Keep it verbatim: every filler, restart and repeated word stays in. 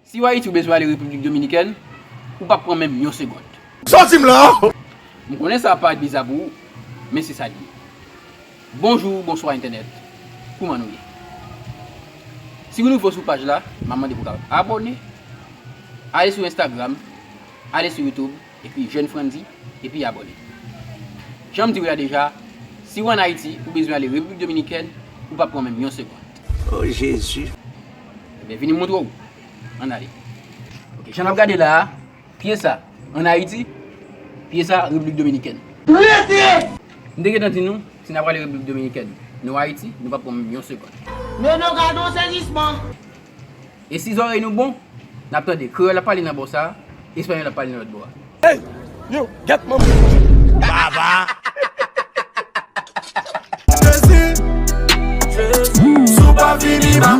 Si w Ayiti ou bezwen ale Repiblik Dominikèn, ou p ap pran menm yon segond. Sòti m la! M konnen sa ap parèt biza pou ou, men se sa l ye. Bonjou, bonswa entènèt. Kouman nou ye? Si w nouvo sou paj la, m ap mande pou w kapab abòne. Ale sou Instagram, ale sou YouTube, ekri Jeune Frandy, epi abòne. Jan m di w la deja, si w ann Ayiti, ou bezwen ale Repiblik Dominikèn, ou p ap pran menm yon segond. Oh Jezi! Ebyen, vini m montre w. Ann ale. Ok, jan n ap gade la a, pye sa ann Ayiti, pye sa Repiblik Dominikèn. Rete! M te gentan di nou, si n ap ale Repiblik Dominikèn, nou Ayiti, nou p ap pran menm yon segond. Nono, gade yon sezisman! E si zòrèy nou bon, n ap tande kreyòl ap pale nan bò sa a, espanyòl ap pale nan lòt bò a. Hey! Yo, gèt manman! Baba! Jezi, Jezi, si w pa vini, m a